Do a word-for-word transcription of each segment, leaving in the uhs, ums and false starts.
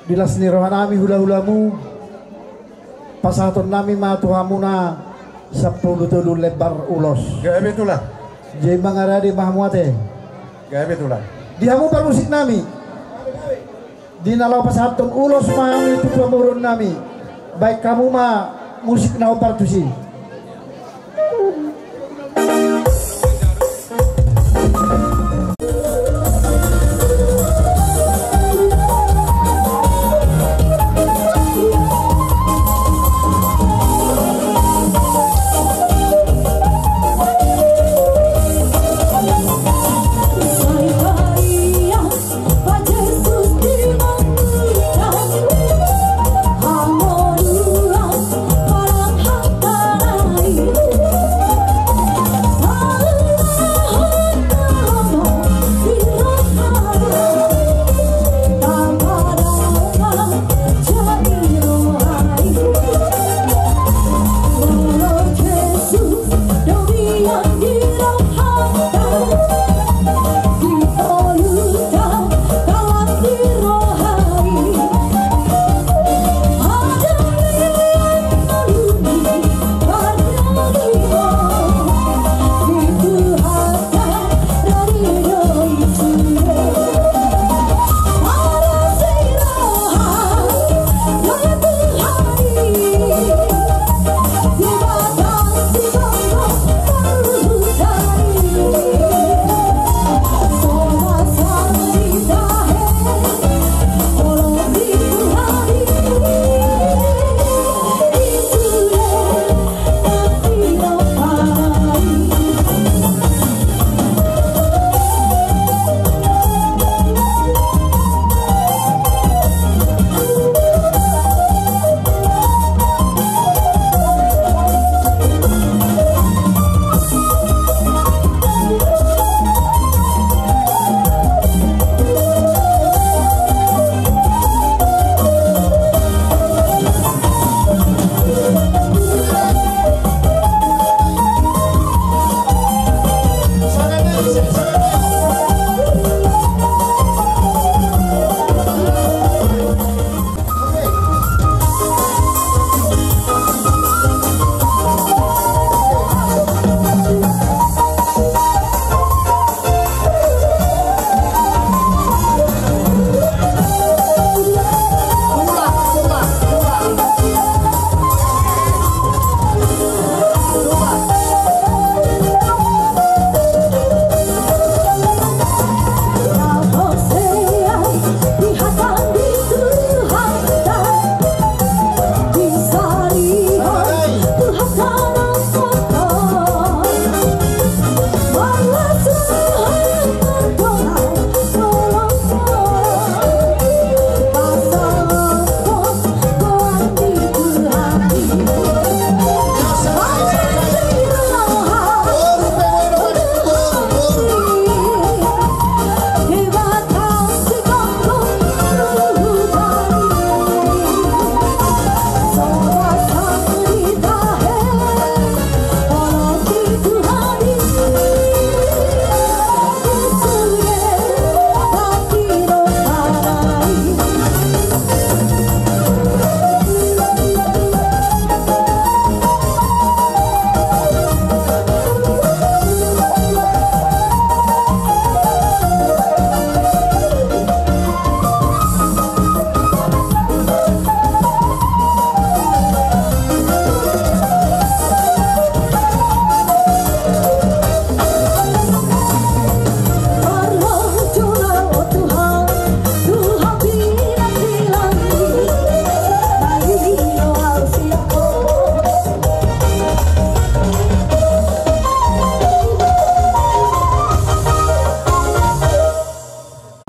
Di las ni roha nami hula-hulamu, pasahaton nami ma tu hamuna sampulu tolu lembar ulos. Gabe tulang. Jadi mangarade ma hamu ate. Gabe tulang. Di hamu parmusik nami. Di na laho pasahathon ulos ma hami tu pamoruon nami. Baen hamu ma musik na hombar tusi.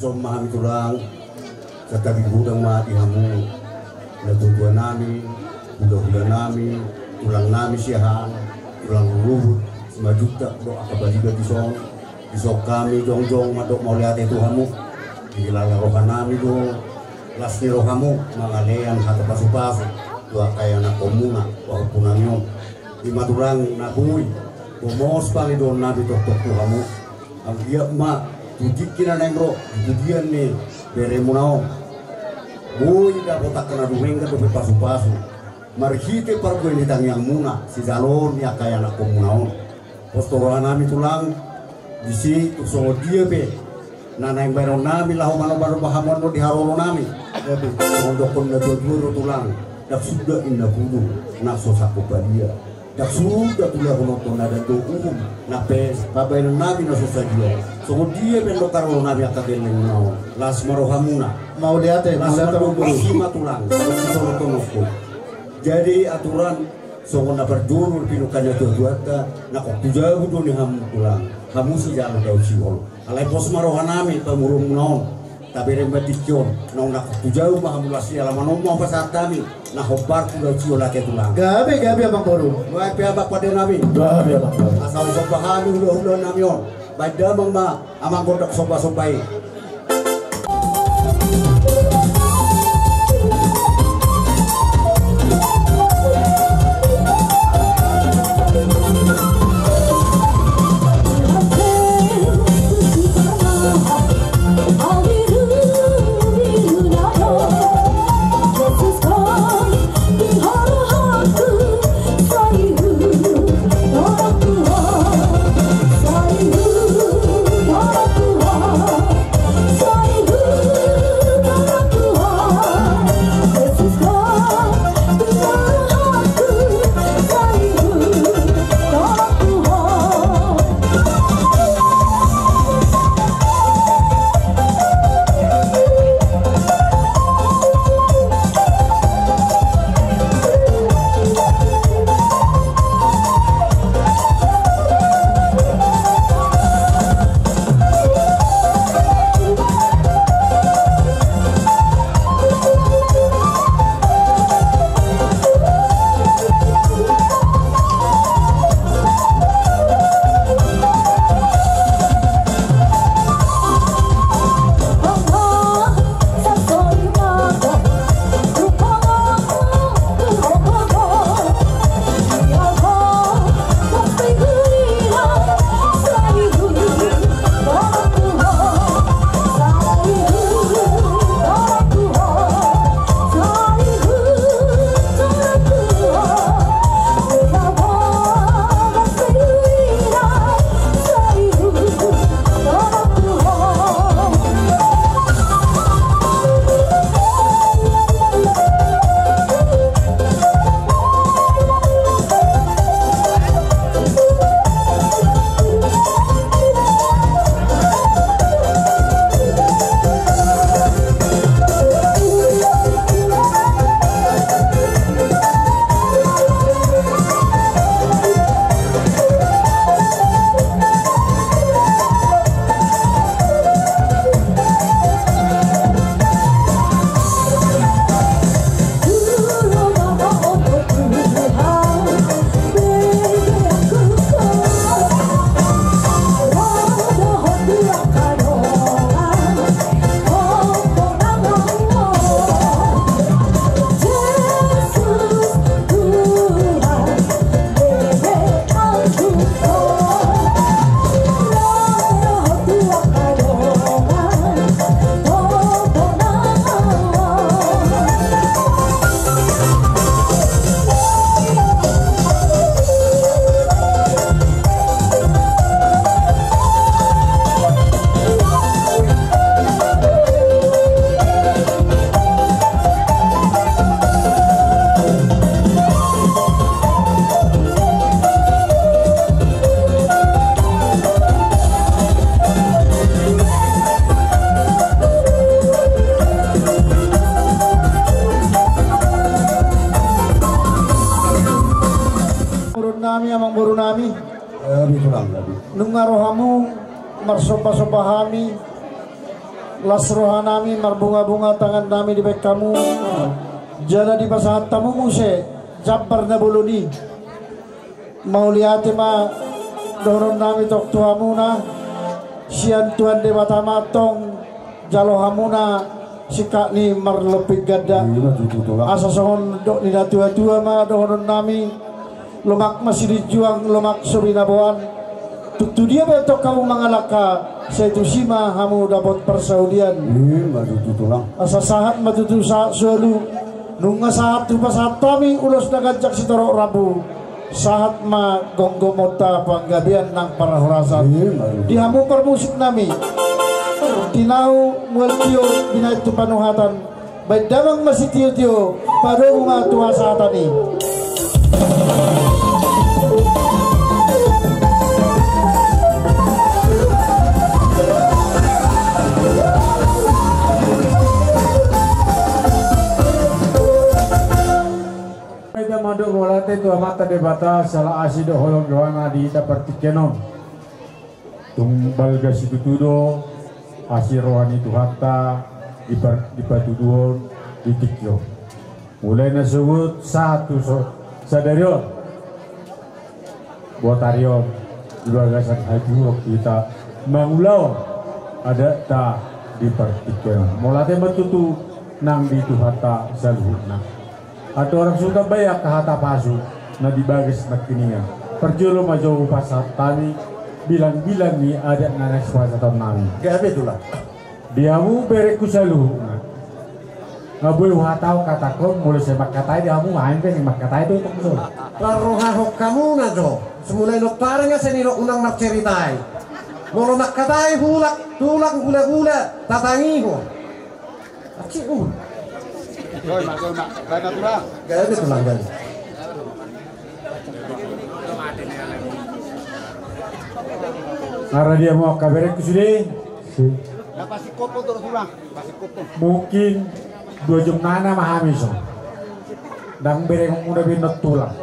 Ison ma hami tulang, santabi godang ma di hamu, natuatua nami, hulahula nami, tulang nami Siahaan, tulang Rurubut, Simanjuntak dohot angka baliga dison. Dison hami jongjong mandok mauliate tu hamu. Dihilala roha nami do las ni rohamu mangalean hata pasupasu tu angka ianakhonmuna pahompu nami on. I ma tulang na boi, bomos pangidoan nami tongtong tu hamu. Anggiat ma tu tingki na naeng ro di pudian ni beremuna on, Boi dapot angka na dumenggan dope pasupasu marhite parbue ni tangiangmuna sijaloon ni angka ianakhonmuna on. Pos tu rohanami tulang, disi tung songon dia pe na naeng baenonnami laho manobanomba hamu annon di haroronami, songon dohonon na tuatua do tulang: Ndang suda inna pudung nang so sangkop badia. Ndang suda tulahononhon na dang dohot uhum, nang pe pabaenonnami na so sadia. Songon dia pe ndok haroronami angka gellengmuna on, las ma rohamuna. Mauliate. Las ma rohamuna. Mauliate, Amangboru. Disi ma tulang, songon na parjolo pinungka ni natuatuanta, na hutujau do ni hamu tulang, hamu sijalo daosion. Alai pos ma rohanami pamoruonmuna on. Tabereng ma tingki on, naung na hutujau ma hamu, las ni alaman on ma hupasahat hami na hombar tu daosion, ate tulang. Gabe, gabe, Amangboru. Nuaeng pe, Amang pandenami. Gabe, Amangboru. Asa husomba hami hulahulanami on. Baen damang ma, Amang, gondang sombasomba i. Amangborunami, amangborunami. Eh, bitulang tadi. Nunga rohamu marsombasomba hami, las rohanami, marbungabunga tangannami dibaen hamu. Jala dipasahat hamu muse jambar na bolon i. Mauliate ma dohononnami tong tu hamuna, sian Tuhan Debata ma tong jalo hamuna singkat ni marlompit ganda. Asa songon dok ni natuatua ma dohononnami: Lomak ma silinjuang, lomak so binaboan. Tung tu dia pe tong hamu mangalangka, Sai tusi ma hamu dapot parsaulian. Ima tutu, Tulang. Asa sahat ma tutu sahat solu. Nunga sahat hupasahat hami ulos na ganjang sitorop rambu. Sahat ma gomgomonta panggabean nang parhorasan. Ima tutu. Di hamu parmusik nami. Tinahu mual tio binahen tu panuhatan. Baen damang ma sitiotio, padomu ma tu hasahatan i. Baen damang mandok mauliate tu Amanta Debata, siala asi dohot holong ni rohana di hita partingkian on. Tung balga situtu do asi roha ni Tuhanta di par-, dipatuduhon di tingki on. Mulai na sogot sahat tu so-, sadari on. Buat ari on di bagasan hatuduhon hita mangulahon adatta di partingkian on. Mauliate ma tutu nang di Tuhanta saluhutna. Andorang so tambai angka hata pasu na di bagas nangkiningan, parjolo ma jo hupasahat hami bilangbilang ni adat na naeng sipasahaton nami. Gabe, Tulang. Di hamu berengku saluhutna. Nga boi huhatahon hatangkon, molo sai mangkatai di hamu, ain pe ni mangkatai do itong jo. Parrohahon hamuna jo. Semulai lontar nga sai nidok unang marceritai. Molo mangkatai hulak, tulang gulagula, tatangihon. Acik, uh. Gabe, Tulang. Gabe, Tulang, gabe. Nga ra dia mo angka berengku sude. Mungkin dua jom nana ma hami so. Ndang berengmuna be non, Tulang.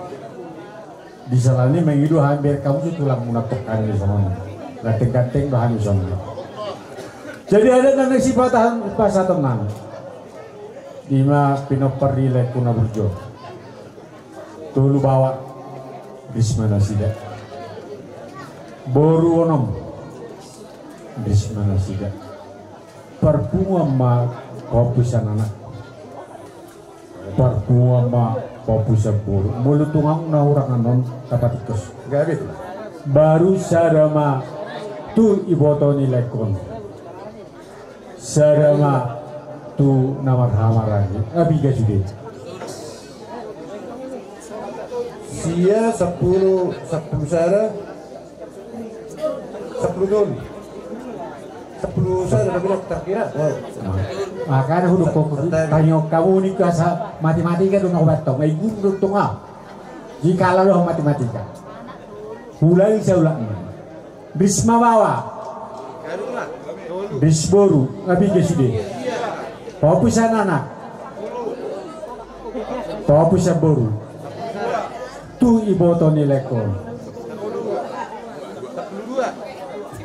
Di siala ni mangido hami bereng hamu tu tulangmuna tong hami songon i. Ganteng-ganteng do hami songon i. Jadi adat na naeng sipasahaton nami. Ima pinompar ni laengku na burju on. Tolu baoa. Risma nasida. Boru onom. Risma nasida. Parpunguan ma pahompu sian anak. Parpunguan ma pahompu sian boru. Molo tung adong na hurang annon, tapatingkos. Gabe, Tulang. Baru sada ma tu iboto ni laengkon. Sada ma tu na marhahamaranggi. Abiga sude. Sia, sampulu, sampulu sada. Sampulu tolu. Sampulu sada, tapi tak kira. Makana hudok ko, tangiang hamu ni kasa matematika do na hubaen tong, ai guru do tong au. Jikalau do matematika. Ulangi saulak. Risma baoa. Ris boru, abiga sude. Pahompu sian anak. Pahompu sian boru. Tu iboto ni laengkon.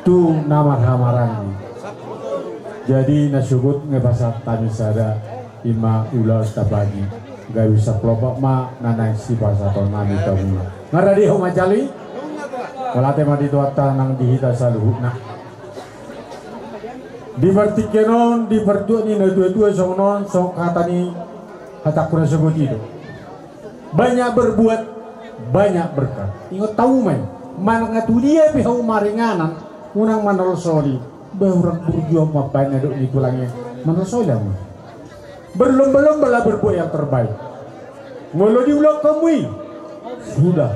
Tu na marhahamaranggi. Jadi na sogot nga pasahat hami sada, ima ulaon tabagi. Gabe saplompat ma na naeng sipasahaton nami tu hamuna. Nga ra dia ho manjalo i. Mauliate ma di Tuhanta nang di hita saluhutna. Di partingkian on, di partuat ni natuatua songon on, songon hata ni hatangku na sogot i do. Banyak berbuat, banyak berkat. Ingot hamu ma i, manang tu dia pe hamu maringanan, unang manolsoli. Bah, hurang burju hamu mambaen na didok ni tulang i, manolsoli hamu. Berlomba-lombalah berbuat yang terbaik. Molo diulahon hamu i, sudah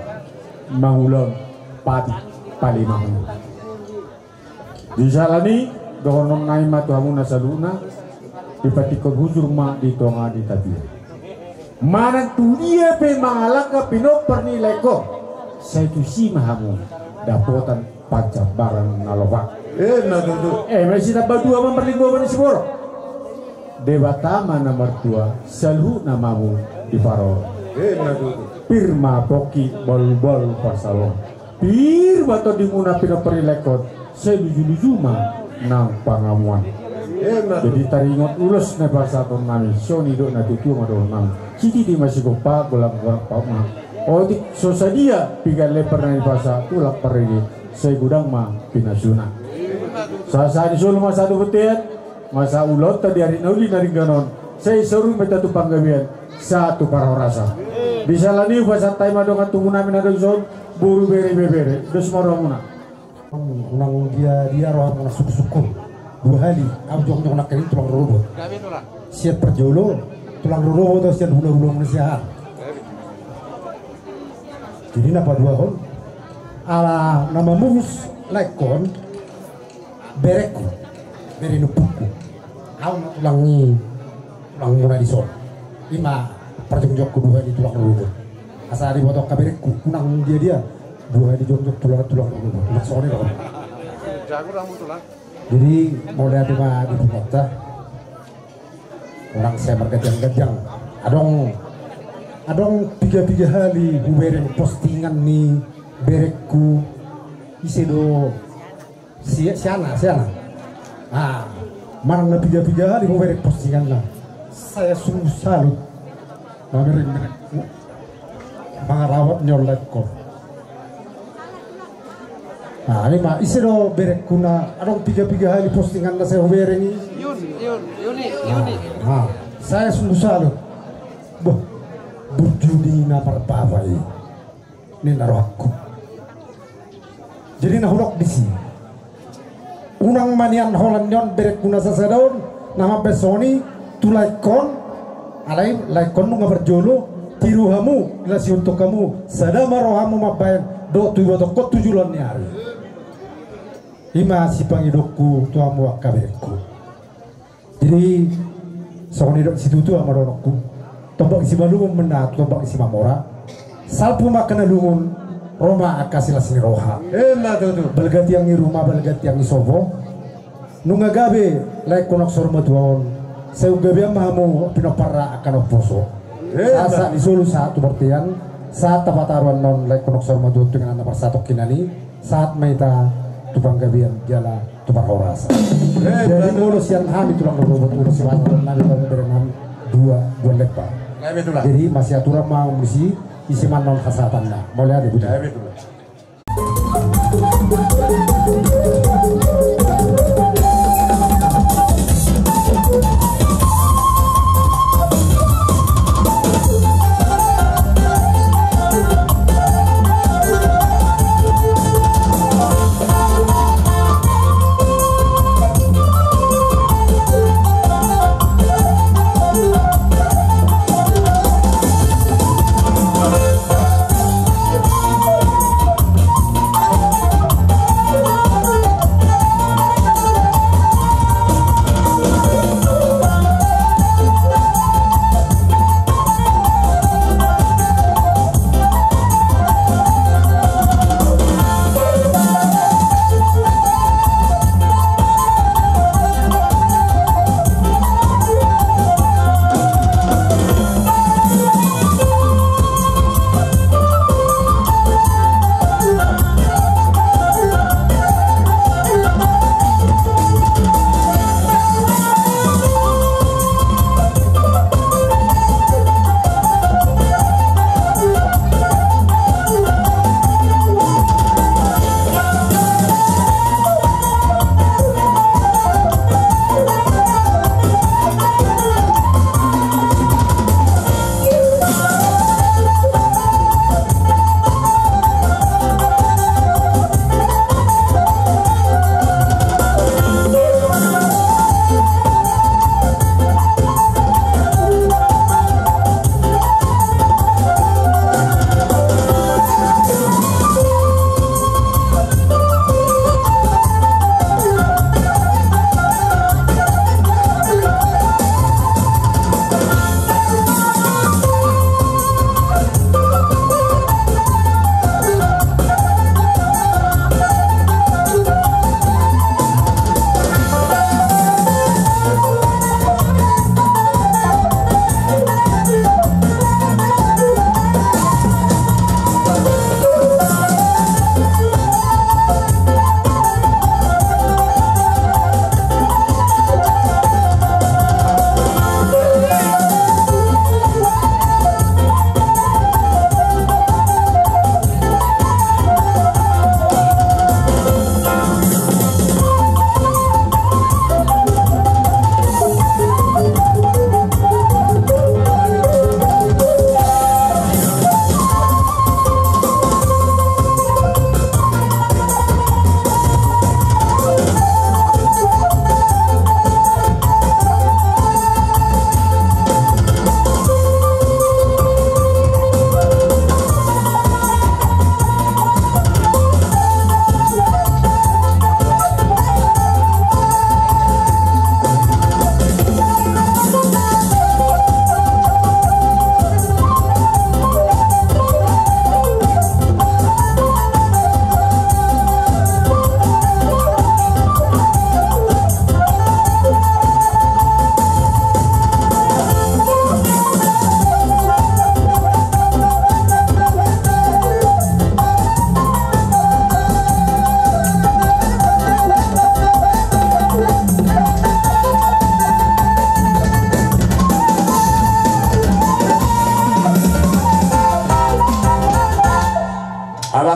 mangulahon patik palimahon. Di siala ni i, dohonon nami ma tu hamuna saluhutna, dipatingkon hujur ma di tonga ni tapian. Manang tu dia pe mangalangka pinompar ni laengkon, sai tusi ma hamu dapotan pansambaran na lopak. Ima tutu. Ima sinambaladua ma marlinggoman ni siborok. Debata ma na martua, saluhutna ma hamu diparorot. Ima tutu. Pir ma pongki, bolbol pansalongan. Pir ma tondimuna pinompar ni laengkon, sai lujuluju ma nang pangamuan. Ima tutu. Jadi taringot ulos na pasahaton nami, songon i do na tutu ma dohonon nami. Sititi ma sigompa, golanggolang pautna. Otik so sadia piga lembar na dipasahat, tulang parigi, sai godang ma pinasuna. Sahat-sahat ni solu ma sahat tu bontean, masa ulaonta di ari na uli na denggan on, sai saur matua tu panggabean, sahat tu parhorasan. Di siala ni i hupasahat hami ma dongan tubu nami na dison, boru, bere, ibebere, dos ma rohamuna. Unang dia dia roham na sungkun-sungkun. Dua hali au jongjong nangkin tulang rorobot. Sian parjolo tulang rorobot, sian hulahula muna siahan. Jadi na paduahon, ala na mamuhus laengkon, berengku, bere ni ompungku. Au ma tulang ni, tulang muna dison. Ima parjongjongku dua hali tulang rorobot. Asa diboto angka berengku, unang dia dia dua hali jongjong tulang, tulang rorobot. Unang songon i do. Jadi mauliate ma di punguanta. Unang sai marganjang-ganjang. Adong, adong piga-piga hali hubereng postingan ni berengku. Ise do? Si, si Ana, si Ana. Ah, manang na piga-piga hali hubereng postinganna. Saya sungguh salut. Mamereng-mereng. Mangarawat ni on laengkon. Ah, ima, ise do berengku na adong piga-piga hali postinganna sai hubereng i? Yun, Yun, Yuni, Yuni. Ah, saya sungguh salut. Boh, burju ni na marbaba i, ninna rohangku. Jadi na hudok disi, unang ma nian holan ni on berengku na sasada on na mambaen songon i tu laengkon. Alai laengkon nunga parjolo, tiru hamu, las i untung hamu, sada ma rohamu mambaen dohot tu ibotongkon tu joloan ni ari. Ima sipangidoonku tu hamu angka berengku. Jadi songon i do, situa-tua ma dohononku. Tombak ni Simalungun ma ninna tu tombak ni Simamora. Salpu ma angka na lungun, ro ma angka silas ni roha. Ima tutu. Balga tiang ni ruma, balga tiang ni sopo. Nunga gabe laengkon na saur matua on, sai gabean ma hamu pinomparna angka na umposo. Ima. Sahat-sahat ni solu sahat tu bontean, sahat tapataru annon laengkon na saur matua on tu inganan na parsatongkinan i. Sahat ma hita tu panggabean jala tu parhorasan. Eh, jadi molo sian hami tulang rorobot, molo sian hami tulang rorobot, dua, dua lembar. Jadi masiaturan ma misi, ise ma annon hasahatanna. Mauliate, Budi.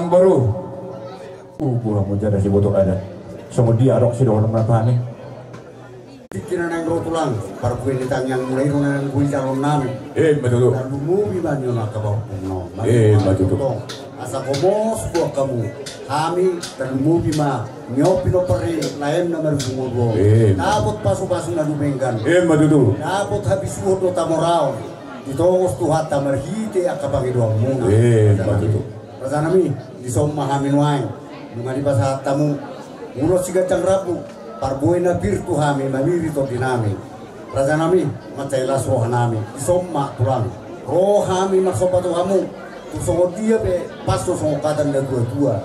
Boru. Ubu hamu jala siboto adat. Songon dia adong sidohonon nami. Tingki na naeng ro tulang, parbue ni tangiang muna i do na naeng boi jaloon nami. Ima tutu. Tarlumobi ma nion angka pahompu na on. Ima tutu. Asa gomos boan hamu. Hami tarlumobi ma nion pinompar ni laem na marujung ngolu on. Dapot pasupasu na dumenggan. Ima tutu. Dapot habisuhon dohot hamoraon. Ditongos Tuhanta marhite angka pangidoan muna. Ima tutu. Raja nami, dison ma hami nuaeng. Nunga dipasahat hamu ulos siganjang rambu, parbue na pir tu hami mamiri tondi nami. Raja nami, mansai las roha nami, dison ma tulang. Ro hami marsomba tu hamu. Tung songon dia pe, pas do songon hata ni na tuatua.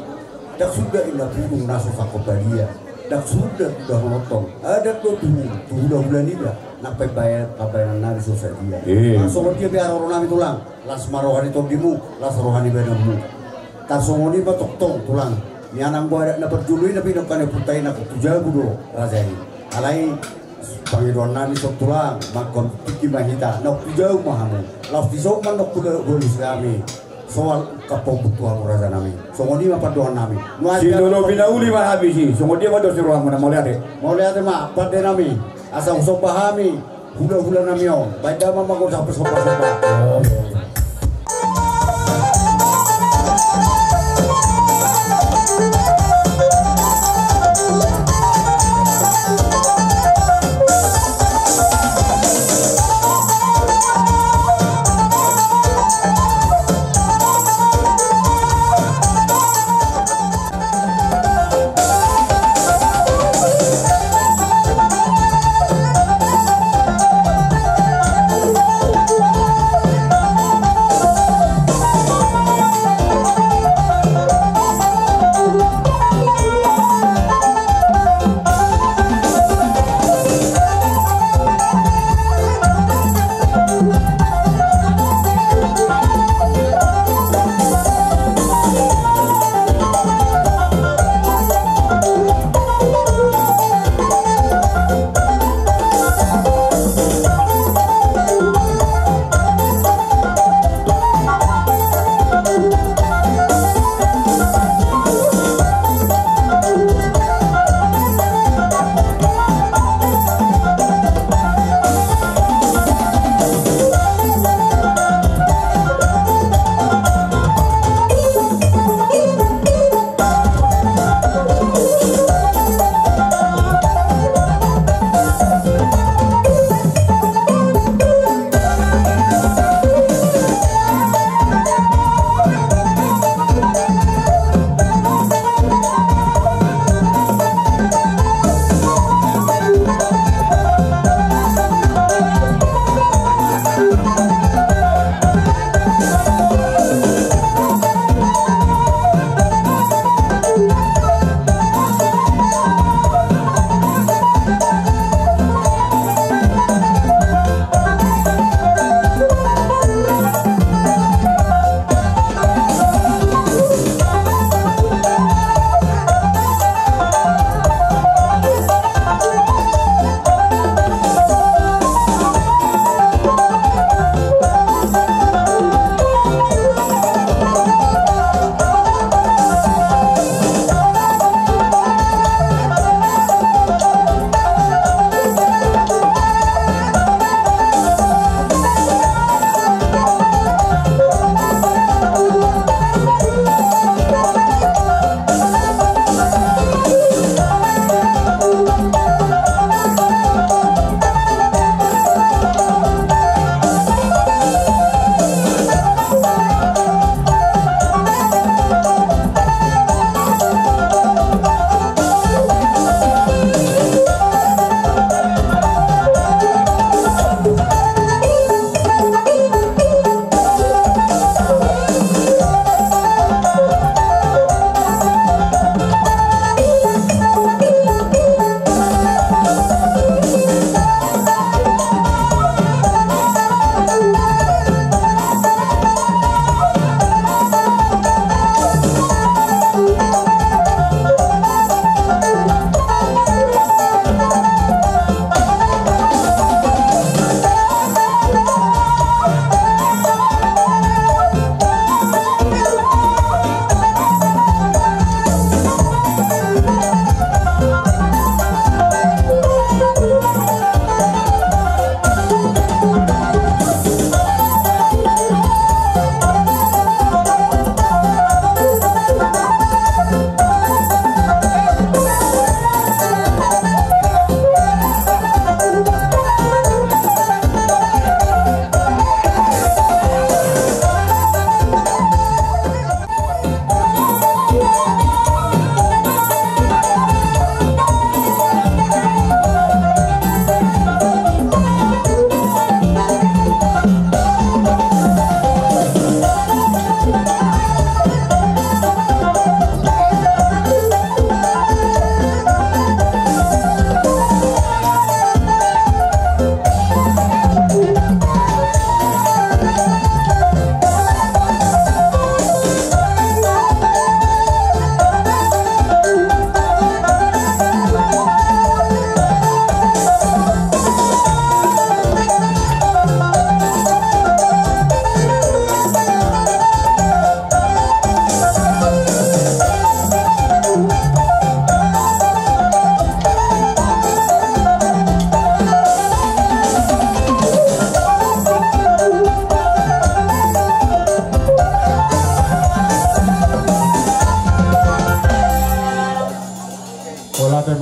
Ndang suda inna pudung na so sangkot badia. Ndang suda tudahon tong. Adat do tuhu, tu hulahula niba. Nang pambaen, pambaenan nami so sadia. Nang songon dia pe haroro nami tulang. Las ma roha ni tondimu, las roha ni badanmu. Tarsongon i ma tongtong tulang. Nian anggo adat na parjolo i na pinungka ni ompunta i na tu jabu do raja i. Alai pangidoan nami songon tulang, mangkon tingki ma hita, na tu jabu ma hamu. Laos dison ma na tu jabu nami. Soal kapompu tu hamu raja nami. Songon i ma pandohan nami. Sitolopi na uli ma habisi. Songon dia ma dos ni rohamu na mauliate. Mauliate ma pande nami. Asa husomba hami. Hulahula nami on, baen damang ma gok sapir somba-somba.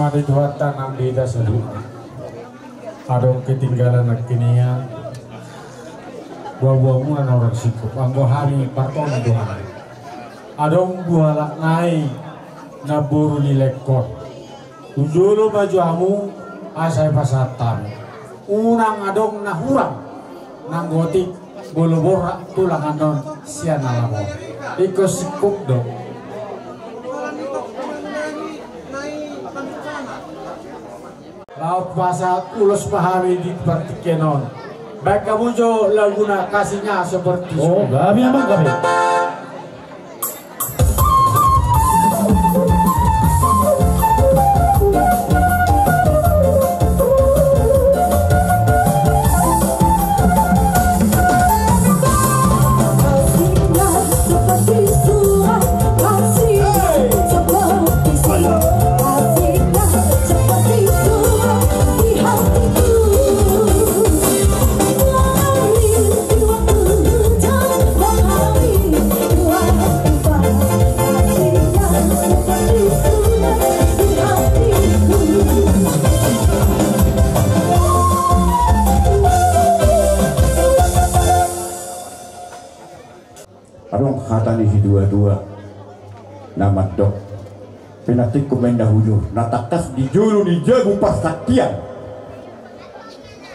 Di Tuhanta nang di hita saluhutna. Adong ketinggalan nangkin ia. Buah-buahmuna na hurang singkop, anggo hami partongan do hami. Adong dua halak nai na boru ni Lengkon. Tu jolo ma jo hamu asa dipasahat hami. Unang adong na hurang, nang otik molo borhat tulang annon sian alam on. Ingkon singkop do. Laho pasahat ulos ma hami di partingkian on. Baen hamu jo laguna Kasihnya Seperti Sungai. Oh, gabe, amang, gabe. Adong hata ni situa-tua na mandok, pinantikkon ma inna hujur, na tangkas di jolo ni jabu parsaktian.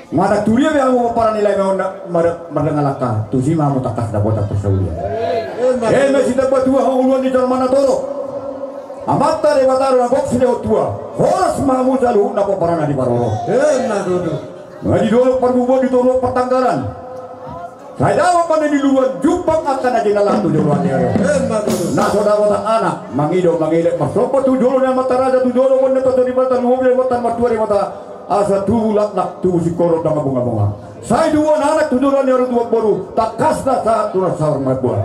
Manang tu dia pe hamu pomparan ni Lae on na mar-, mardangan langka, tusi ma hamu tangkas dapotan parsaulian. Eme sitamba tua hangoluan ni jolma na torop. Amanta Debata do na gok silehon tua. Horas ma hamu saluhutna pomparanna di parorot. Eme tutu. Nunga di dolok parbubuan, di toruan partanggaran. Sai dapot ma na niluluan, jumpang angka na jinalahan tu joloan ni ari on. Eme tutu. Na so dapotan anak, mangido mangelek marsomba tu jolo ni amanta raja, tu jolo ni amanta soripada, lumobi ni amanta na martua Debata. Asa tubu laklak, tubu singkoru, dang bonga-bonga. Sai tubuan anak tu joloan ni ari on, tubuan boru, tangkas na sahat tu na saur matua.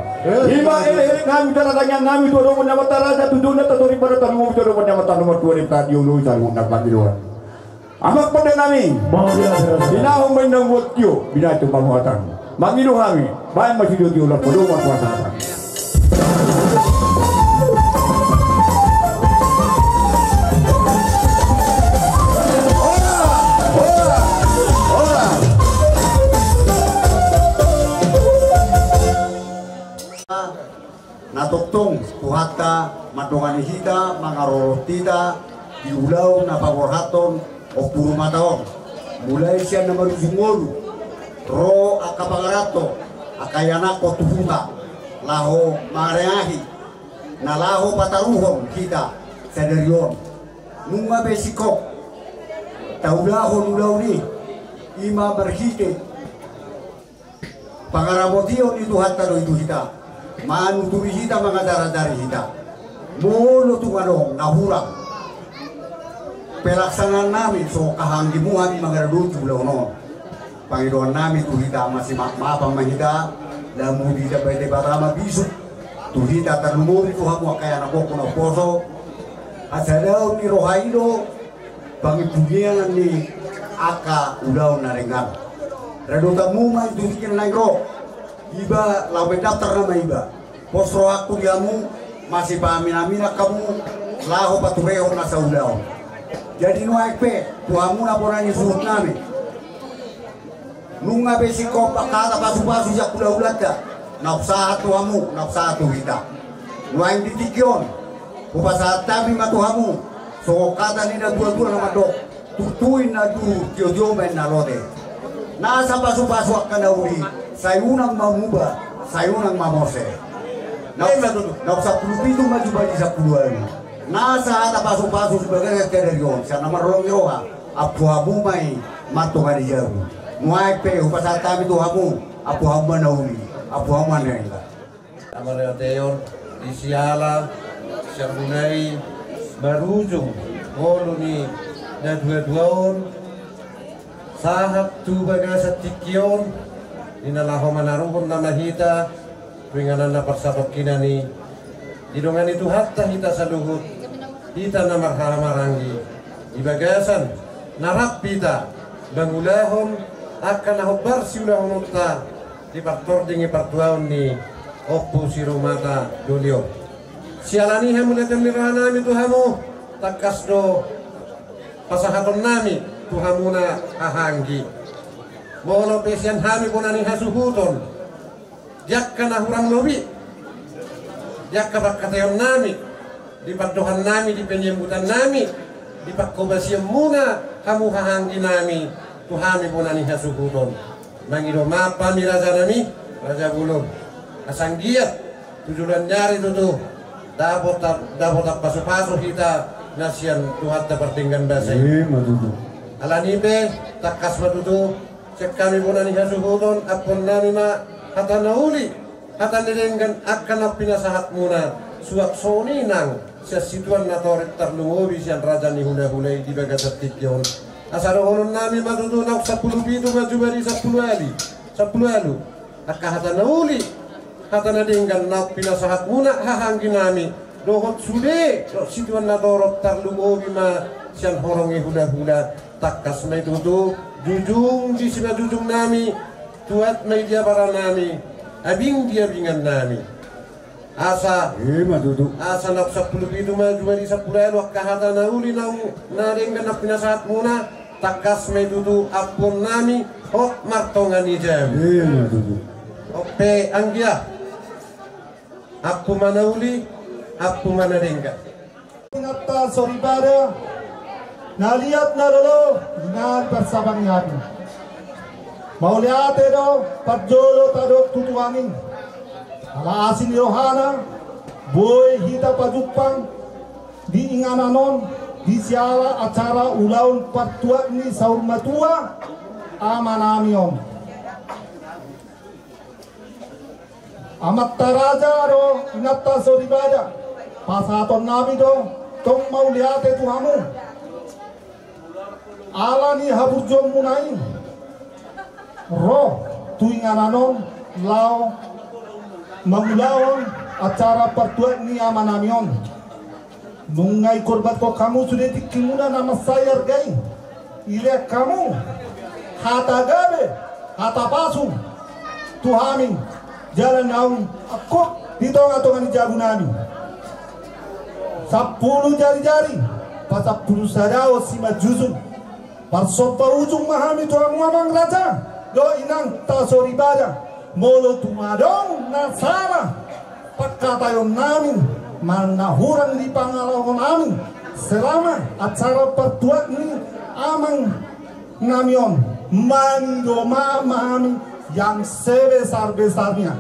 Ima elekelek nami, jala tangiang nami tu adopan ni amanta raja, tu jolo ni amanta soripada, lumobi tu adopan ni amanta na martua Debata, dioloi saluhutna pangidoan. Amang pande nami. Binahen ma inna mual tio, binahen tu pamuatan. Mangido hami, baen ma sitio-tio, laos padomu ma pasahaton. Ora, ora, ora. Na tongtong Tuhanta mandongani hita, mangarorot hita di ulaon na paborhathon Ompu Rumata on, mulai sian na marujung ngolu ro angka pangaranto, angka ianakhon tu huta, laho mangarengahi na laho pataruhon hita sadari on. Nunga be singkop taulahon ulaon i, ima marhite pangaramotion ni Tuhanta do i tu hita, manuturi hita, mangajarajari hita. Molo tung adong na hurang pelaksanaan nami, songon hahaanggimu hami mangaradoti ulaon on, pangidoan nami tu hita, masimaafmaafan ma hita, lamu ditambai Debata ma bisuk tu hita, tarlumobi tu hamu angka ianakhonku na umposo. Hasadaon ni roha i do pangimpungian ni angka ulaon na denggan. Radotanmu ma i tu tingki na naeng ro. Iba laho baen daftar nama iba. Pos rohangku di hamu, masipaminaminan hamu laho paturehon nasa ulaon. Jadi nuaeng pe tu hamu na bona ni suhut nami, nunga be singkop angka hata pasupasu sian hulahulanta, naung sahat tu hamu, naung sahat tu hita. Nuaeng di tingki on hupasahat hami ma tu hamu songon hata ni natuatua na mandok: Tutu inna duhur, tiotio ma inna lote. Nasa pasupasu angka na uli, sai unang ma muba, sai unang ma mose. Naung sampulu pitu ma jumadi sampulu ualu. Nasa hata pasupasu di bagasan sadari on sian na marholong ni roha, ampu hamu ma i mantongani jabu. Nuaeng pe hupasahat hami tu hamu, ampu hamu ma na uli, ampu hamu ma na denggan. Amang Raja Teor, di siala sian mulai marujung ngolu ni natuatua on sahat tu bagasan tingki on, di na laho manaruhon nama hita tu inganan na parsatongkinan i. Didongani Tuhanta hita saluhut, hita na marhahamaranggi, di bagasan na rap hita mangulahon angka na hombar siulahononta di partording ni partuaon ni Ompu si Rumata Doli on. Siala ni i, hamauliateon ni roha nami tu hamu, tangkas do pasahatonnami tu hamuna hahaanggi. Molo pe sian hami bona ni hasuhuton, di angka na hurang lobi, di angka pangkataionnami, di pandohannami, di panyambutannami, di panghobasionmuna hamu hahaangginami tu hami bona ni hasuhuton. Mangido maaf hami rajanami, raja bolon. Asa anggiat tu joloan ni ari tutu dapot, dapot pasupasu hita na sian Tuhanta pardenggan basa i. Ima tutu. Alani i pe, tangkas ma tutu, sian hami bona ni hasuhuton, ampuonnami ma hata na uli, hata na denggan angka na pinasahatmuna, suang songon i nang sian situan na torop tarlumobi sian raja ni hulahula i di bagasan tingki on. Asa dohononnami ma tutu naung sampulu pitu ma jumadi sampulu ualu, sampulu ualu. Angka hata na uli, hata na denggan naung pinasahatmuna hahaangginami, dohot sude dohot situan na torop tarlumobi ma sian horong ni hulahula. Tangkas ma i tutu, jujung di simanjujungnami, tuat ma i di abaranami, abing di abingannami. Asa, ima tutu, asa naung sampulu pitu ma jumadi sampulu ualu angka hata na uli naung na denggan naung pinasahatmuna, tangkas ma i tutu ampuonnami hot martonga ni jabu. Ima tutu. On pe anggia, ampu ma na uli, ampu ma na denggan. Inanta soripada, na liat na lolo, inganan parsabang ni api. Mauliate do parjolo tadok tu Tuhan i. Ala asi ni rohana, boi hita pajumpang di inganan on, di siala acara ulaon partuat ni saur matua amanami on. Amanta raja do inanta soripada, pasahatonnami do tong mauliate tu hamu. Ala ni haburjuonmuna i ro tu inganan on laho mangulahon acara partuat ni amanami on. Nunga dikorbanhon hamu sude tingkimuna na mansai arga i. Dilehon hamu hata gabe, hata pasu tu hami jala naung angkup di tongatonga ni jabunami. Sampulu jarijari pasampulu sada on simanjujung. Parsomba ujung ma hami tu hamu amang raja dohot inanta soripada. Molo tung adong na sala pangkataionnami manang na hurang di pangalaonami selama acara partuat ni amangnami on, mangido maaf ma hami yang sebesar-besarnya.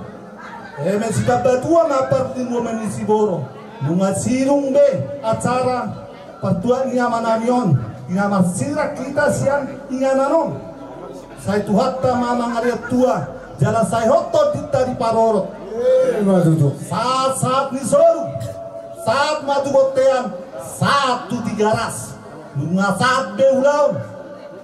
Eme sitambatua ma parlinggoman ni siborok. Nunga sidung be acara partuat ni amanami on, di na marsirang hita sian inganan on. Sai Tuhanta ma mangarian tua jala sai hot tondinta diparorot. Ima tutu. Sahat-sahat ni soru, sahat ma tu bontean, sahat tu Tigaras. Nunga sahat be ulaon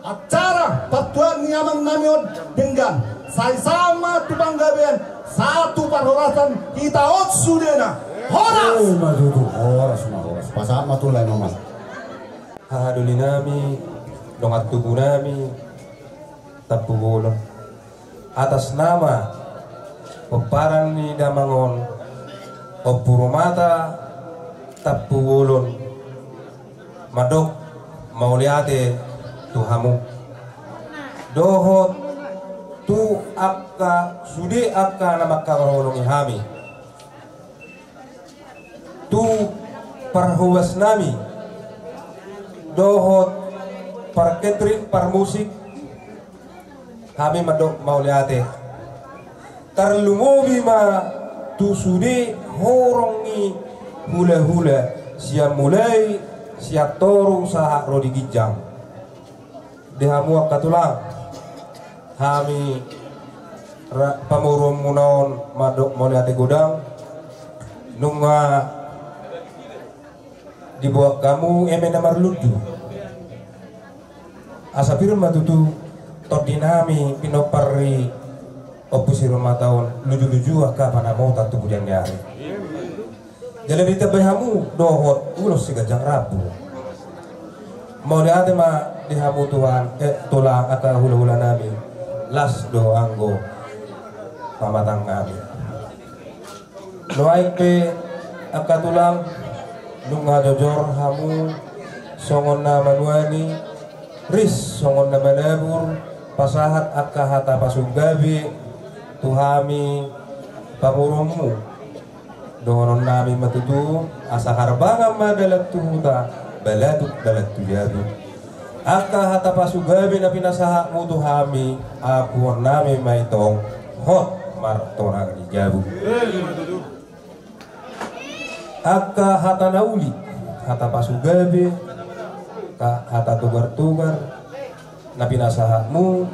acara partuat ni amangnami on denggan. Sai sahat ma tu panggabean, sahat tu parhorasan hita on sudena. Horas. Ima tutu, horas ma, horas. Pasahat ma tu lae ma. Hahadolinami, dongan tubunami Tampubolon. Atas nama pomparan ni damang on, Ompu Rumata Tampubolon, mandok mauliate tu hamu dohot tu angka sude angka na mangkaholongi hami, tu parhobasnami dohot parketring, parmusik, hami mandok mauliate. Tarlumobi ma tu sude horong ni hulahula, sian mulai sian toru sahat ro di ginjang. Di hamu angka tulang, hami ra-, pamoruonmuna on mandok mauliate godang. Nunga diboan hamu eme na marlunju. Asa pir ma tutu tondinami pinompar ni Ompu si Rumata on, luju-luju angka panamotan tu pudian ni ari. Jala ditambai hamu dohot ulos siganjang rambu. Mauliate ma di hamu tulang, eh, tulang angka hulahulanami, las do anggo pamatangnami. Nuaeng pe angka tulang, nunga jojor hamu Songon na manuani, ris songon na manabur, pasahat angka hata pasu gabe tu hami pamoruonmu. Dohononnami ma tutu, asa harbangan ma dalan tu huta, balatuk dalan tu jabu. Angka hata pasu gabe na pinasahatmu tu hami, apuonnami ma i tong, hot martonang di jabu. Angka hata na uli, hata pasu gabe, ka-, hata togar-togar, na pinasahatmu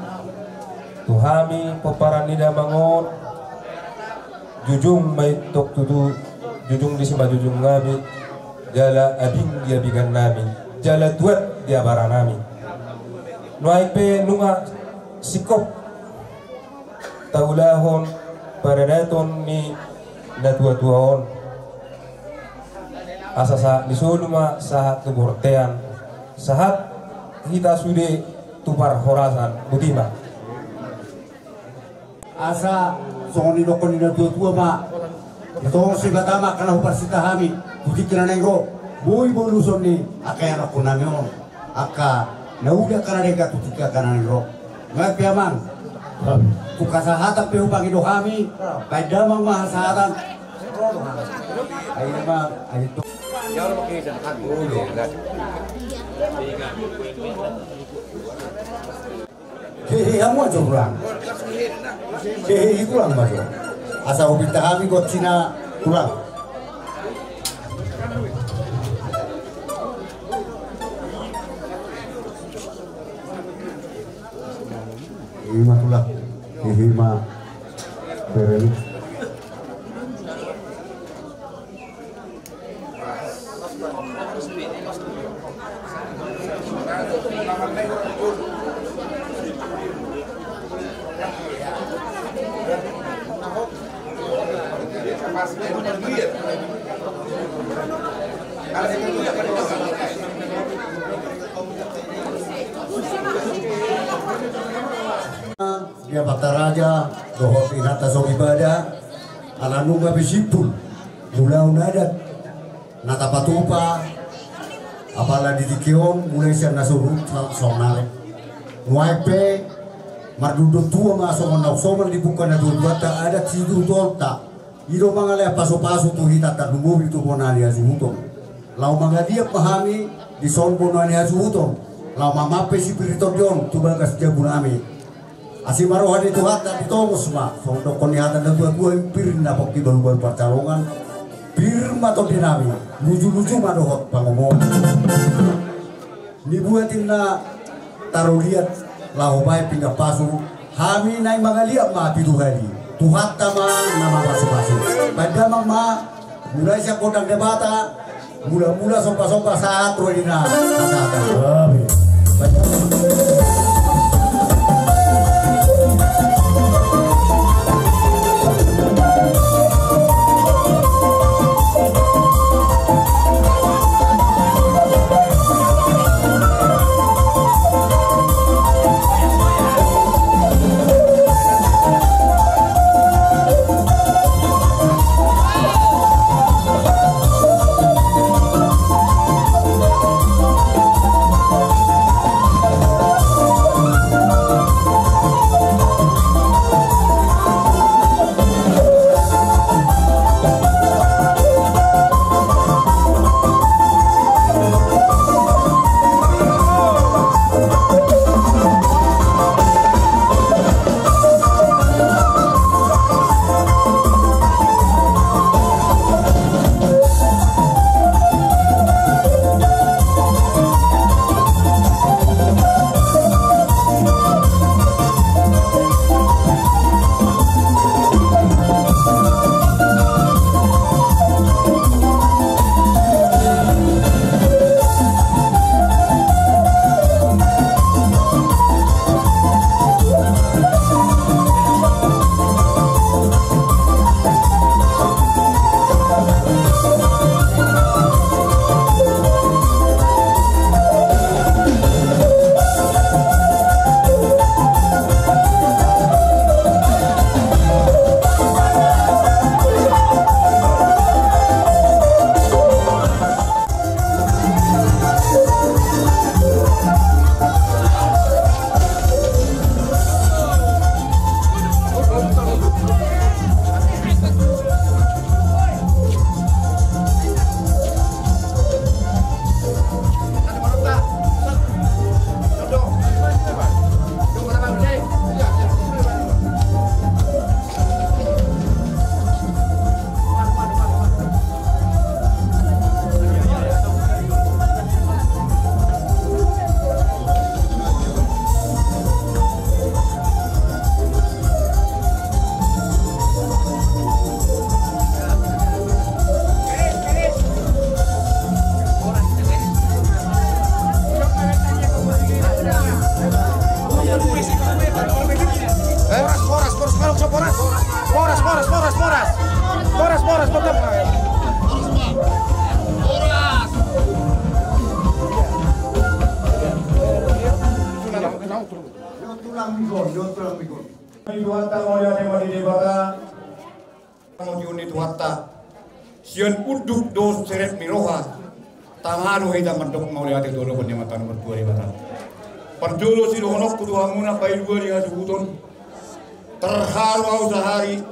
tu hami pomparan ni damang on, jujung ma i tong tutu, jujung di simanjujungnami, jala abing di abingannami, jala tuat di abaranami. Nuaeng pe nunga singkop taulahon paradaton ni natuatua on. Asa sahat ni solu ma sahat tu bortean, sahat hita sude tu parhorasan. Botima. Asa songon nidokkon ni natuatua ma, ditongos Debata ma angka na huparsinta hami tu tingki na naeng ro, boi boluson ni angka ianakkonnami on. Angka na uli angka na denggan tu tingki angka na naeng ro. Nuaeng pe amang, tu hasahatan pe hupangido hami, baen damang ma hasahatan. Ai ma, ai tu. Hehe, hamu ajo tulang. Hehe, i tulang ma jo. Asa hupinta hami gocina tulang. I ma tulang. Hehe, i ma. Bere ni. Di amanta raja dohot inanta soripada, ala nunga be simpul mulaon adat na tapatupa, apala di tingki on mulai sian na so rut sa-, saonari. Nuaeng pe mardondon tua ma songon na umsomal di pungka natuatuanta adat situtuanta. I do mangalean pasupasu tu hita tarlumobi tu bona ni hasuhuton. Laho mangaliat ma hami dison bona ni hasuhuton. Laho mamampe sipir ni tondi on tu bagas jabunami. Asi ma roha ni Tuhanta ditongos ma songon dokkon ni hata natuatua, pir na pongki balubalu pansalongan, pir ma tondinami, lujuluju ma dohot pangomoan. Nibuat inna taroliat laho baen pinggan pasu, hami naeng mangaliat ma pitu hali. Tuhanta ma na mapasupasu. Baen damang ma, mulai sian gondang Debata, mulamula sombasomba sahat ro di na hasahatan. Boras, boras, boras, boras. Tulang migon, tulang migon. Tuhanta, mauliate ma di Debata. Mauliate ma di Tuhanta. Sian unduk dohot serep ni roha, tangkas do hita mandok mauliate tu adopan ni Amanta na martua Debata. Parjolo sidohononku tu hamuna, bahen dua di hasuhuton. Terharu ahu sahali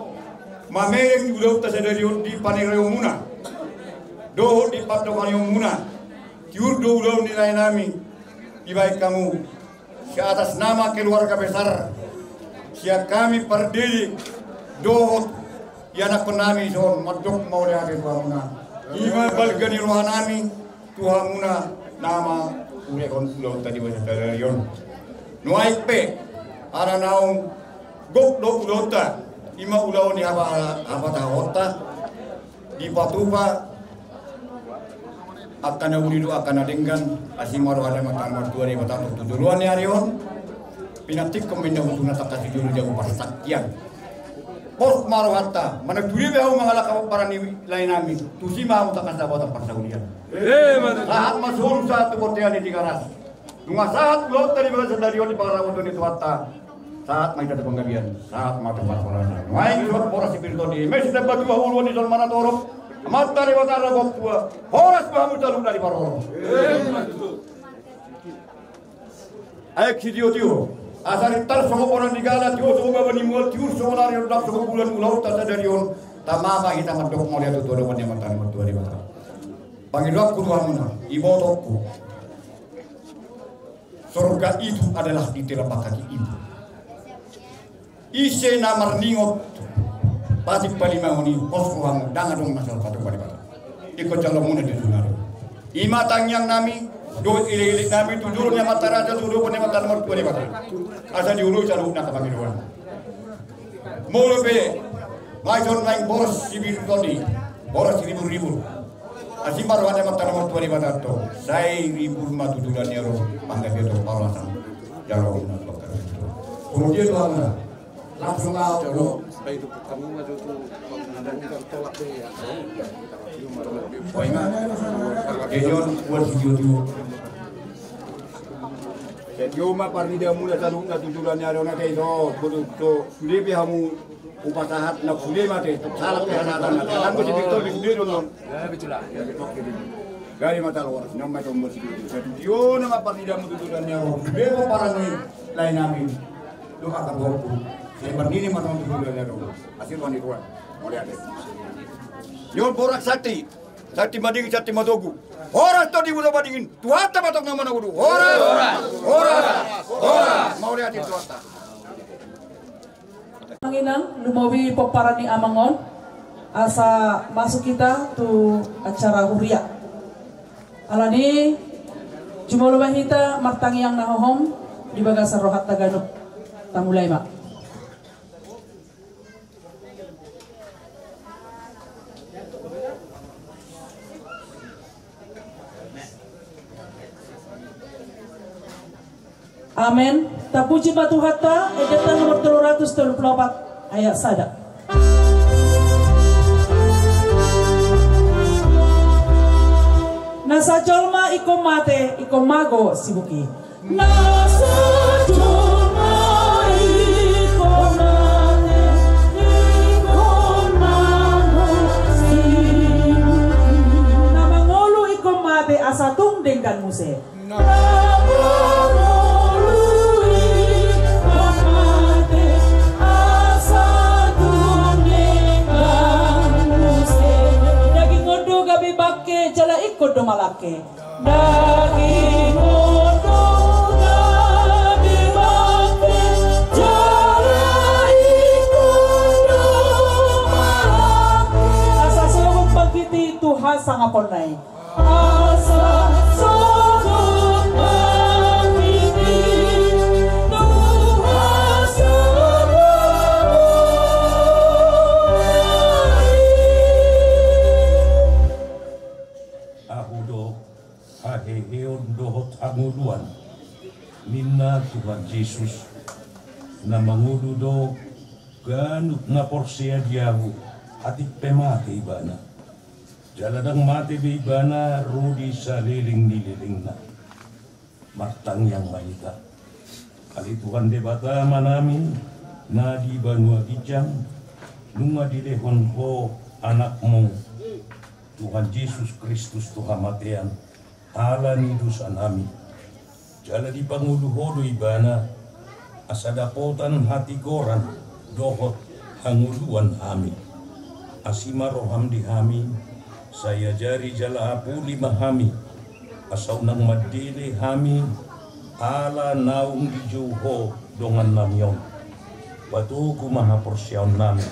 mamereng ulaonta sadari on di panarihonmuna dohot di pandohanonmuna. Tiur do ulaon ni laenami dibahen hamu. Si atas nama keluarga besar, sian hami pardede dohot ianakkonnami dison mandok mauliate tu hamuna. I ma balga ni rohanami tu hamuna na mangulahon ulaonta di bagasan sadari on. Nuaeng pe, ala naung gok do ulaonta, i ma ulaon ni haba-, habatahonta. Dipatupa angka na uli dohot angka na denggan, asi ma roha ni Amanta na martua Debata tu joloan ni ari on. Pinantikhon ma inna hutuna tangkas di jolo jabu parsangkian. Pos ma rohanta, manang tu dia pe hamu mangalangka pomparan ni laenami, tusi ma hamu tangkas dapotan parsaulian. Sahat ma solu sahat tu bontean ni Tigaras. Nunga sahat ulaonta di bagasan sadari on di pangaramoton ni Tuhanta. Sahat ma hita tu panggabean, sahat ma tu parhorasan. Nuaeng suang boras sipir tondi, mes na batua uluan ni jolma na torop. Amanta Debata na gok tua, horas ma hamu saluhutna di parhorasan. Aek sitiotio, asa rintar songon bonang ni gala, tio songon baba ni mual, tiur songon ari, rondang songon bulan, ulaonta sadari on. Tama ma hita mandok mauliate tu adopan ni Amanta na martua Debata. Pangidoanku tu hamuna, ibotongku. Sorga itu adalah di telapak kaki ibu. Ise na marningot patik palimaon i, pos rohamu, ndang adong na salpu tu Debata. Ingkon jaloonmuna di dunia on. I ma tangiangnami dohot elekeleknami tu jolo ni amanta raja, tu jolo ni amanta na martua Debata. Asa dioloi saluhutna angka pangidoan. Molo pe, ma dison naeng boras sibiribir tondi, boras siribur-ribur. Asi ma roha ni amanta na martua Debata antong, sai ribur ma tu joloan ni ari on, panggabean dohot parhorasan. Jalo na bakar. Kemudian tu hamuna, langsung au jalo. Jadi on, buat video tu. Jadi on ma parnida muna saluhutna tu joloan ni ari on ate, so, bodo, so, sude pe hamu hupasahat na sude ma ate, salah pe hasahatan na ate. Anggo si Victor di sude do non. Gari ma talo horas, nyom ma tombo si Victor. Jadi on ma parnida muna tu joloan ni ari on. Sude ma parani laenami. Doa ka boku. Sai parnida ma tu joloan ni ari on. Asi roha ni Tuhan. Mauliate. Nyom boras santi. Santi madingin, santi matogu. Horas tondimuna madingin. Tuhanta ma tongtong na mangolu. Horas. Horas. Horas. Mauliate Tuhanta. Amang inang, lumobi pomparan ni amang on, asa masuk hita tu acara huria. Alani, jumolo ma hita martangiang na hohom di bagasan rohanta ganup. Tamulai ma. Amen. Tapuji ma Tuhanta, Ende-ende nomor tolu ratus tolu pulu opat, ayat sada. Na sajolma ingkon mate, ingkon mago sibuki. Na sajolma ingkon mate, ingkon mago sibuki. Na mangolu ingkon mate, asa tung denggan muse. Na mangolu ingkon mate, asa tung denggan muse. Daging on do gabe bangke, jala ingkon do malangke. Daging on do gabe bangke, jala ingkon do malangke. Asa sogot bangkit i tu hasangaponna i. Asa sogot bangkit i tu hasangaponna i. Ahu do haheheon dohot hangoluan, ninna Tuhan Jesus, na mangolu do Ganup na porsea di Ahu, atik pe mate ibana. Jala ndang mate be ibana ro di saleleng ni lelengna. Martangiang ma hita. Ale Tuhan Debata Amanami, na di banua ginjang, nunga dilehon Ho Anakmu, Tuhan Jesus Kristus tu hamatean, ala ni dosanami. Jala dipangolu Ho do ibana, asa dapotan hatigoran dohot hangoluan hami. Asi ma roham di hami, sai ajari jala apuli ma hami, asa unang mandele hami, ala naung dijou Ho dongannami on. Patogu ma haporseaonnami,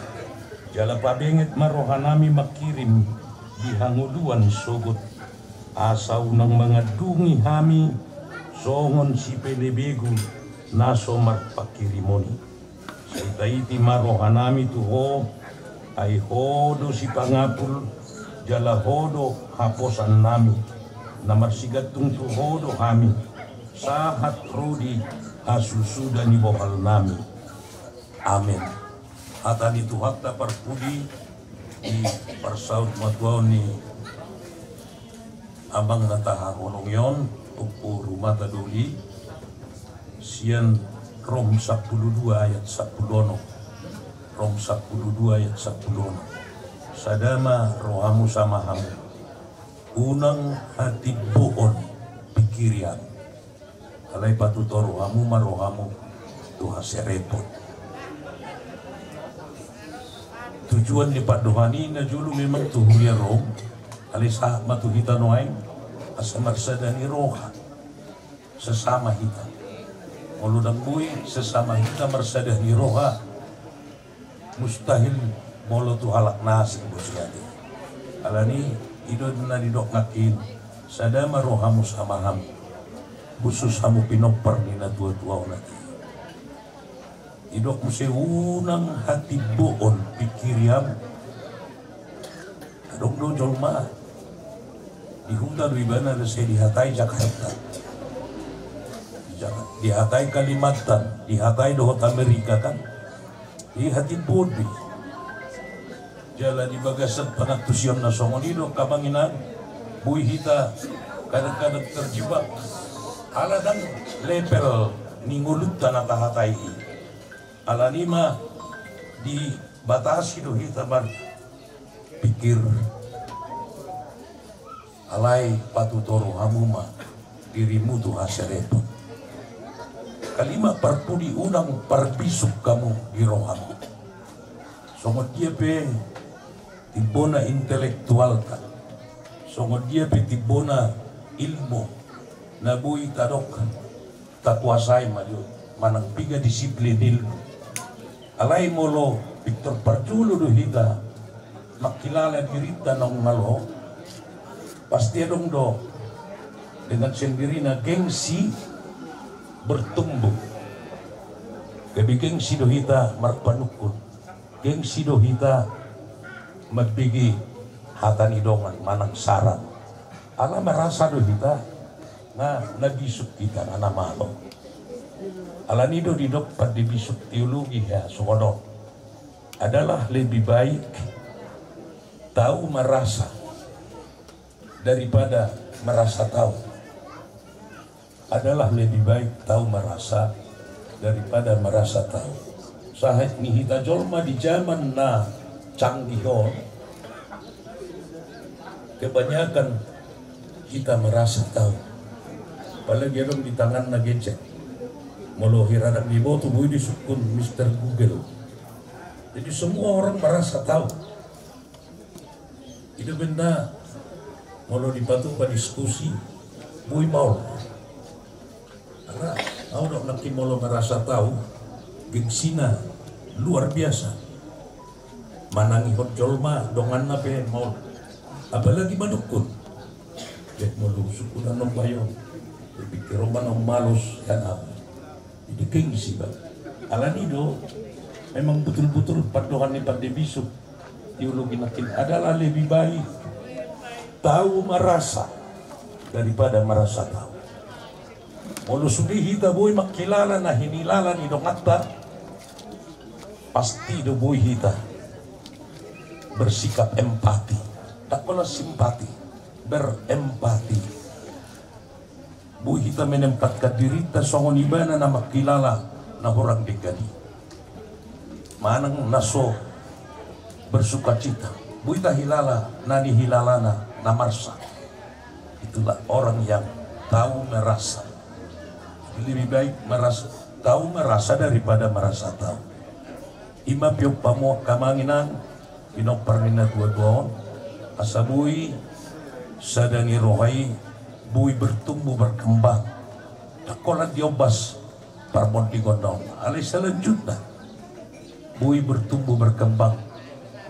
jala pabenget ma rohanami mangkirim di hangoluan sogot, asa unang mangandungi hami songon sipelebegu na so marpangkirimon i. Sai taiti ma rohanami tu Ho, ai Ho do sipangapul, jala Ho do haposannami, na marsigantung tu Ho do hami, sahat ro di hasusuda ni bohalnami. Amen. Hata ni Tuhanta parpudi di parsaut matuaon ni amang na tahaholongi on, Ompu Rumata Doli, sian Rom sampulu dua ayat sampulu onom. Rom sampulu dua ayat sampulu onom. Sada ma rohamu sama hamu. Unang hatimboon pingkiri hamu. Alai patutoru hamu ma rohamu tu haserepon. Tujuan ni pandohan i na jolo memang tu huria Rom, alai sahat ma tu hita nuaeng, asa marsada ni roha sesama hita. Molo ndang boi sesama hita marsada ni roha, mustahil molo tu halak na asing boi sihata i. Alani i do na didok nangkin, sada ma rohamu sama hamu, khusus hamu pinompar ni natuatua on ate. Didok muse unang hatimboon pingkiri hamu. Adong do jolma di huta do ibana, sai dihatai Jakarta, di Jaka-, dihatai Kalimantan, dihatai dohot Amerika kan. Dihatimboon do i. Jala di bagasan pangantusion na songon i do, amang inang, boi hita kadang-kadang terjebak ala ndang level ni ngolunta na tahatai i. Alani ma dibatasi do hita marpingkir. Alai patutoru hamu ma dirimu tu haserepon. Kalima, parpudi, unang parbisuk hamu di rohamu. Songon dia pe timbona intelektualta, songon dia pe timbona ilmu na boi tadok takuasai ma jo, manang piga disiplin ilmu. Alai molo pintor parjolo do hita mangkilala dirinta naung malo, pasti adong do dengan sendirina gengsi bertumbuh. Gabe gengsi do hita marpanungkun, gengsi do hita mambege hata ni dongan manang saran. Ala merasa do hita nga na bisuk hita, nga na malo. Alani do didok pande bisuk teologi, ya, songon on. Adalah lebih baik tahu merasa daripada merasa tahu. Adalah lebih baik tahu merasa daripada merasa tahu. Sahat ni hita jolma di zaman na canggih on, kebanyakan kita merasa tahu. Apalagi adong di tanganna gadget. Molo hira ndang diboto, boi disungkun Mister Google. Jadi semua orang merasa tahu. I do umbahen molo dipatupa diskusi, boi maol. Karena au do nangkin molo merasa tahu, gengsina luar biasa. Manangihon jolma, donganna pe maol. Apalagi manungkun. Jadi molo sungkun annon bayo, berpikir roman on malos, kan au. Jadi gengsi, Bang. Alani do, memang betul-betul pandohan ni pande bisuk teologi nangkin adalah lebih baik tahu merasa daripada merasa tahu. Molo sude hita boi mangkilala na hinilala ni donganta, Pasti do boi hita bersikap empati. Ndang pola simpati, berempati. Boi hita menempatkan dirinta songon ibana na mangkilala na hurang denggan i. Manang na so bersukacita. Boi tahilala na nihilalana na marsak. Itulah orang yang tahu merasa. Lebih baik merasa, tahu merasa daripada merasa tahu. I ma piompar hamu angka amang inang, pinompar ni natuatua on, asa boi sada ni roha i, boi bertumbuh berkembang. Ndang holan diombas parmondingon on. Alai selanjutna boi bertumbuh berkembang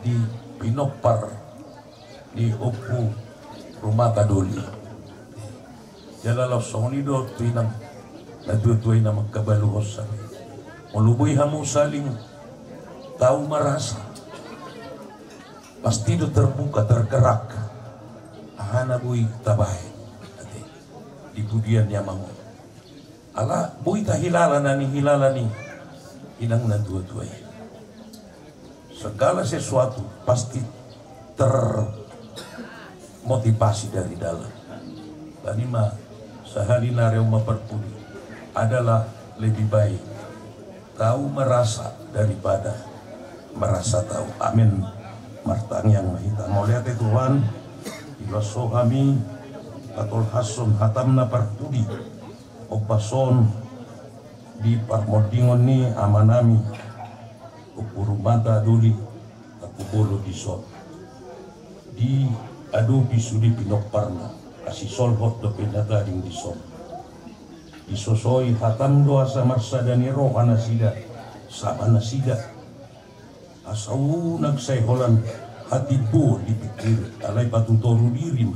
di pinompar ni Ompu Rumata Doli. Jala laos songon i do tu inang natuatua i na mangkabaluhon sari. Molo boi hamu saling tahu merasa, pasti do terbuka, tergerak aha na boi tabahen ate di pudian ni amang on. Ala boi tahilala na nihilala ni inang natuatua i. Segala sesuatu pasti termotivasi dari dalam. Tadi ma sahali nari ma parpudi adalah lebih baik tahu merasa daripada merasa tahu. Amin. Martangiang ma hita. Mauliate Tuhan, di laos Ho hami patolhashon hatam na parpudi. Ombas on di parmondingon ni amanami Ompu Rumata Doli Tampubolon dison, diadopi sude pinomparna, asi solhot dope na tading dison. Disosoi hatam do asa marsada ni roha nasida sama nasida. Asa unang sai holan hatimbo dipikiri, alai patutoru diri ma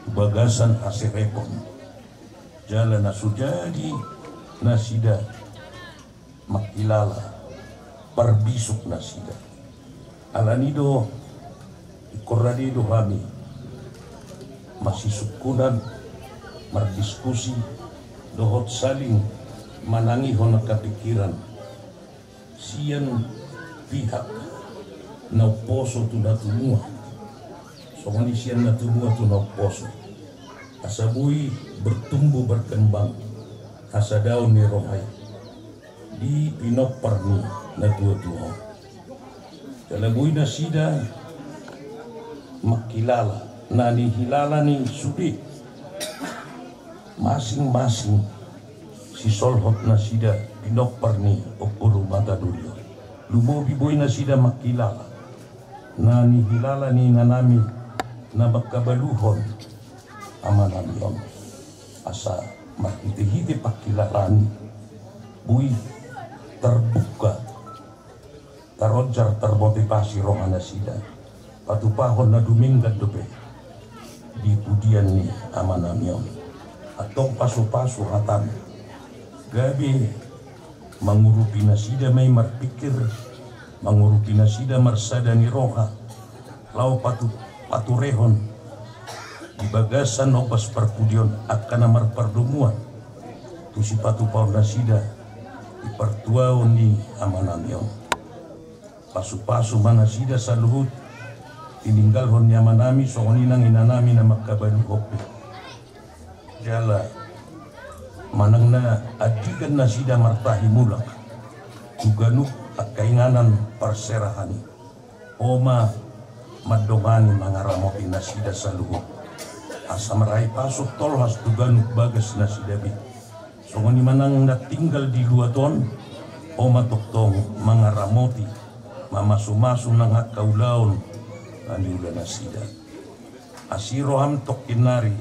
tu bagasan haserepon. Jala na so jadi nasida mangkilala parbisuk nasida. Alani do ingkon rade do hami masisungkunan, mardiskusi dohot saling manangihon angka pikiran sian pihak na umposo tu na tumua, songon i sian na tumua tu na umposo, asa boi bertumbuh berkembang hasadaon ni roha i di pinompar ni natuatua on. Jala boi nasida mangkilala na nihilala ni sude masing-masing sisolhot nasida pinompar ni Ompu Rumata Doli on. Lumobi boi nasida mangkilala na nihilala ni inanami na mangkabaluhon amanami on. Asa marhitehite pangkilalaan i boi tarbuka, taronjar, tarmotivasi roha nasida patupahon na dumenggan dope di pudian ni amanami on. Antong pasupasu hatam gabe mangurupi nasida ma i marpikir, mangurupi nasida marsada ni roha laho patu-, paturehon di bagasan ombas parpudi on angka na marpardomuan tu sipatupaon nasida di partuaon ni amanami on. Pasupasu ma nasida saluhut tininggalhon ni amanami songon i nang inanami na mangkabaluhon be. Jala manang na andigan nasida martahi mulak tu ganup angka inganan parserahan i. Ho ma mandongani mangaramoti nasida saluhut asa marhite pasu tolhas tu ganup bagas nasida be. Songon i manang na tinggal di luat on, ho ma tongtong mangaramoti, mamasumasu nang angka ulaon na niula nasida. Asi roham tongkin nari,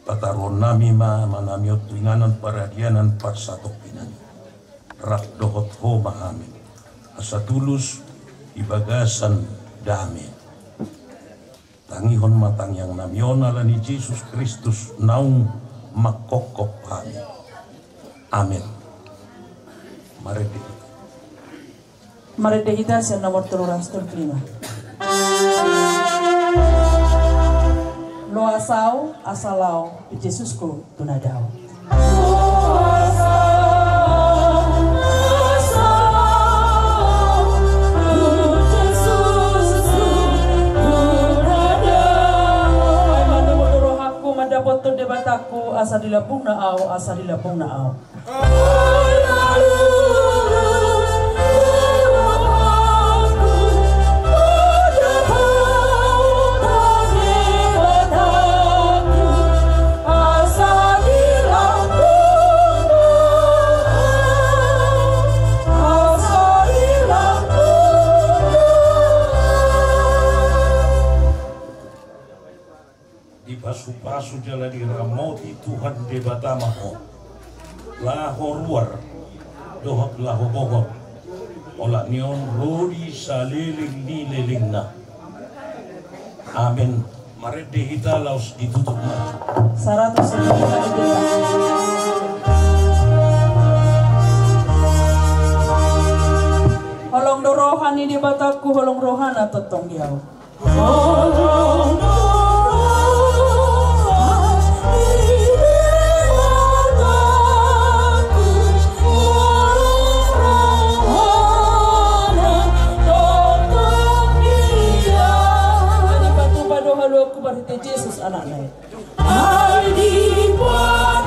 pataruonnami ma amanami on tu inganan paradianan parsatongkinan i rap dohot ho ma hami asa tulus di bagasan dame. Tangihon ma tangiangnami on ala ni Jesus Kristus naung mangkophop hami. Amen. Marende hita. Marende hita sian nomor tolu ratus tolu pulu lima. Loas ahu asa laho, Jesus-ku tu na dao. Asa di lambungna ahu, asa di lambungna ahu. Dipasupasu jala diramoti Tuhan Debata ma ho, laho ruar dohot laho bongot, olat ni on ro di saleleng ni lelengna. Amen. Marende hita laos ditutup ma. Saratus ribu kali kita. Holong do roha ni Debatangku, holong rohana tongtong di ahu. Dipatupa do haluaonku marhite Jesus Anakna i. Ai dipatupa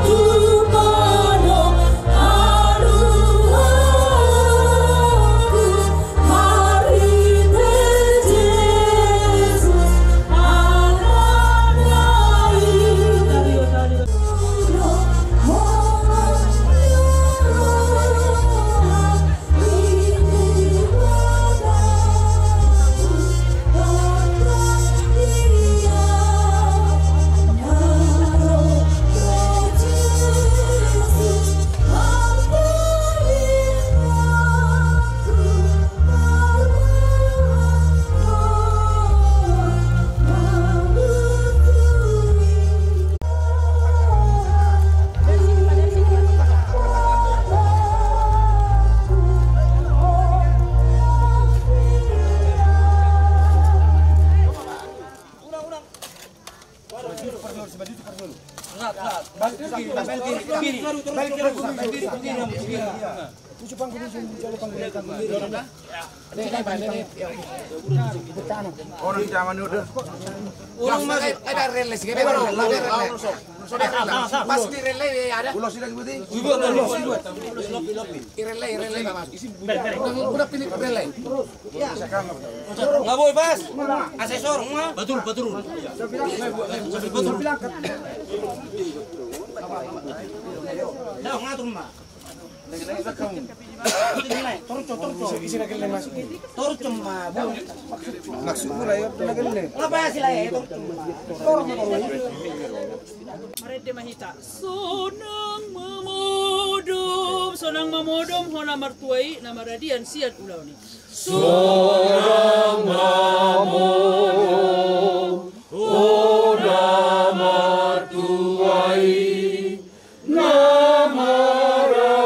do haluaonku marhite Jesus Anakna i. Pas di relay ada. Irelay, irelay, Bang. Udah pilih relay. Nggak boleh, Bas. Asesor, nggak? Betul, betul. Betul. Dah, ngatur, Mak. Torco, torco. Torco, Mak. Maksud pula ya, torco. Ngapa sih lah ya, torco? Marende ma hita. Sonang mamodom, sonang mamodom ho na martua i na maradian sian ulaon i. Sonang mamodom ho na martua i na maradian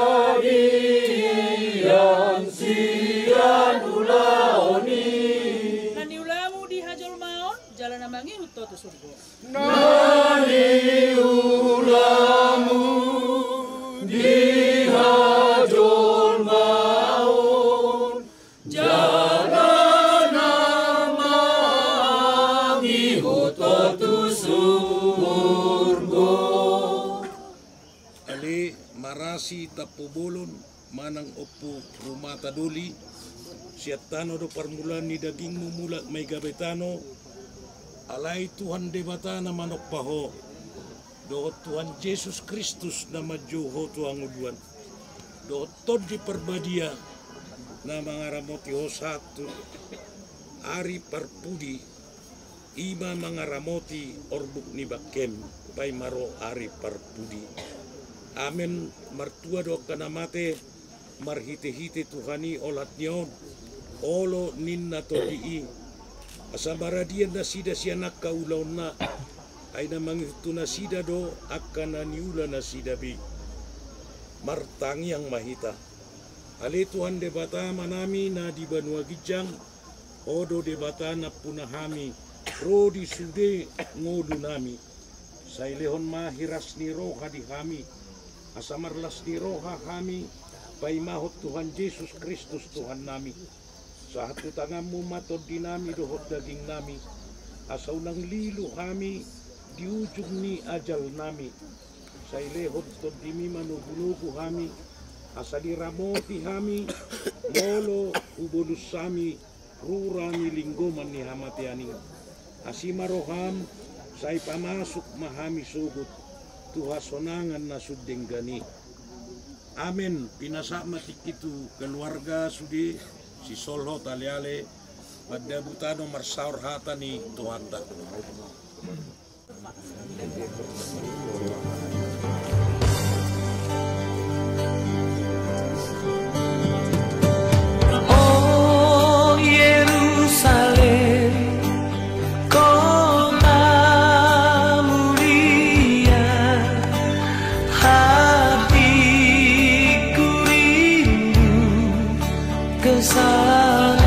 sian ulaon i. Na niulamu di hajolmaon jala na mangihut ho tu surgo. Na niulamu di hajolmaon jala na mangihut ho tu surgo. Ale marasi tampubolon manang Ompu Rumata Doli, sian tano do parmulaan ni dagingmu mulak ma i gabe tano, alai Tuhan Debata na manompa ho, dohot Tuhan Jesus Kristus na manjou ho tu hangoluan, dohot Tondi Parbadia na mangaramoti ho sahat tu ari parpudi, i ma mangaramoti orbuk ni bangkem paima ro ari parpudi. Amen. Martua do angka na mate marhitehite Tuhan i olat ni on, olo ninna Tondi i, asa maradian nasida sian angka ulaonna, ai na mangihut tu nasida do angka na niula nasida be. Martangiang ma hita. Ale Tuhan Debata Amanami na di banua ginjang, Ho do Debata nampuna hami ro di sude ngolunami. Sai lehon ma hiras ni roha di hami, asa marlas ni roha hami paimahon Tuhan Jesus Kristus Tuhannami. Sahat tu tanganmu ma tondinami dohot dagingnami, asa unang lilu hami di ujung ni ajalnami. Sai lehon Tondimi manogunogu hami, asa diramoti hami molo hubolus hami rura ni linggoman ni hamatean i. Asi ma roham, sai pamasuk ma hami sogot tu hasonangan na sun denggan i. Amen. Pinasahat ma tingki tu keluarga sude, sisolhot, aleale, mandabu tano, marsaor hata ni Tuhanta. O Yerusalem, kota mulia, hatiku rindu ke sana.